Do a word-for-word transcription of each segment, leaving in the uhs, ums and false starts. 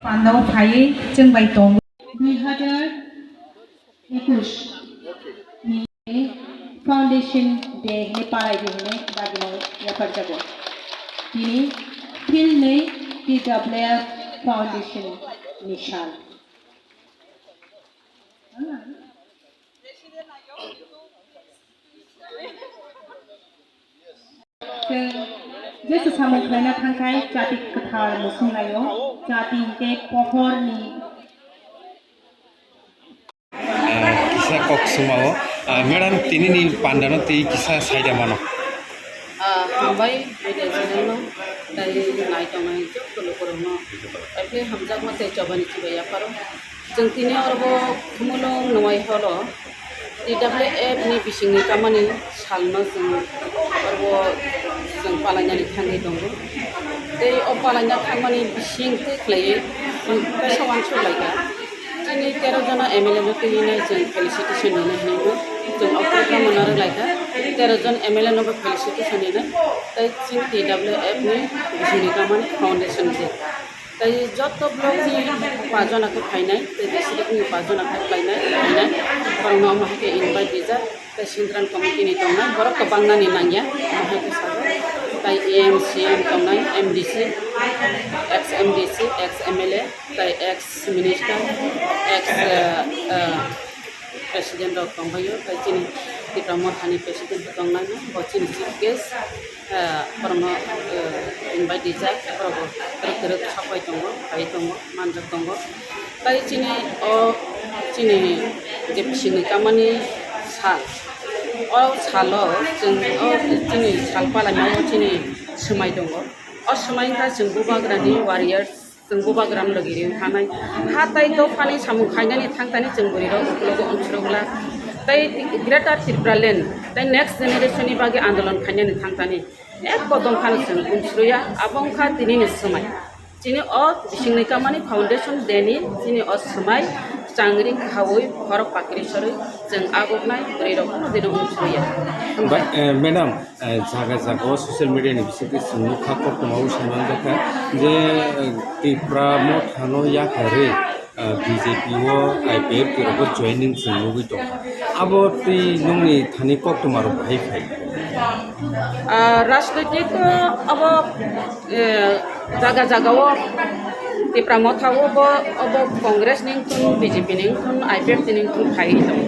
Pandao phaiwi chwng bai tongo. Dui hazar ekush ni Foundation Day hwnwi palai di hwnwi dagino yapharjago. Tini philnwi T W F Foundation ni sal. Chwng jesa samung khlaina thangkhai chati kwthar muchunglaio, chati hinkhe pohorni. Ah, kisa kok sumao. Ah, madam, tinini pandano tei kisa saida mano. Ah, hambai, media channel no, tei nai tongnai jotto lukurokno. Tei hamjakma tei chobani chibai yapharo. Chwng tini oro bo Khumulwng Nwai Hall o T W F ni bisingni kamani salno chwng oro bo chwng palainani thangwi tongo. Tei o palaina thangmani bising twi khlaiwi chwng kaisa uansuk lai kha. Chini tero jona M L A no twi nai chwng felicitation rwna hinwi chwng o program no narwk lai kha. Tero jon M L A no bo felicitation rwnai. Tei chini T W F ni bisingni kamani foundation day. Tei joto block ni pajona khe phainai, tei district ni pajona khe phainai, phainai. Borokno omo hai khe invite rijak, tei central committee ni tongnai, borok kwbangna ni nangya, omo hai khe sajak. Tei E M, C M tongnai, M D C, ex M D C, ex M L A, tei ex minister, ex, eh, eh, president rok tongbaio, tei chini Tipra Mothani president bo tongnai, bo chini chief guest, eh, borokno, eh, invite rijak, borok bo twrwk twrwk sapai tongo, phai tongo, manjak tongo. Tei chini o chini je bisingni kamani sal, o salo chwng o chini sal palaimao chini swmai tongo. O swmai wngkha chwng Bubagrani warriors. Chwng Bubagram logi riwi thanai. Ha tai dophani samung khainani thangtani chwng bwrwirok uklogo unsrwk glak. Tai Greater Tipraland, tai next generation ni bagwi andolon khainani thangtani. Ek kodom phano chwng unsrwya, abo wngkha tinini swmai. Chini o bisingni kamani foundation day ni chini o swmai changri khaui khorok pakri sorwi chwng aguknai bwrwirok phano dino unsrwya. Bai, eh, madam, Eh, jaga jaga o social media ni bisingtwi chwng nukha, koktwma o sai manjakha je, eh, Tipra Mothano yakarwi, eh, B J P o I P F T rogo joining chwng nugwi tongkha. Abo twi nungni thani koktwma rok bahai phai? Ah, rajnoitik, eh, abo, eh, jaga jaga o Tipra Motha o bo, obo Congress ni wngthun, B J P ni wngthun, I P F T ni wngthun phaiwi tongo.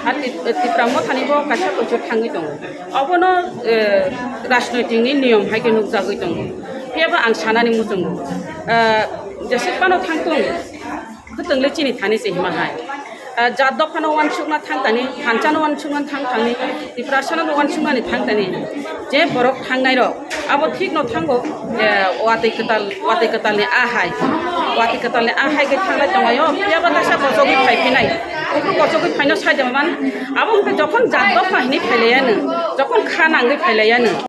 Ar Tip-, Tipra Mothani bo kaisa kuchuk thangwi tongo. Obono, eh, rajnoitik ni niyom hai khe nukjagwi tongo. Phiya ba ang sanani muchungo, eh, jeswk phano thangthung, khwtwng le chini thani se hima hai. Eh, jat dophano uansukna thangtani, thansa no uansukna thangtani, Tiprasa no uansuknani thangtani, je borok thangnai rok abo thik no thango, eh, watwi kwtal, watwi kwtal ni a hai, watwi kwtal ni a hai khe thanglai tonglaio, phiya ba kaisa kochogwi phai phinai, buphuru kochogwi phaino sai de man, abo hwnkhe jokhon jat dopha hinwi phailaiyano, jokhon kha nangwi phailaiyano,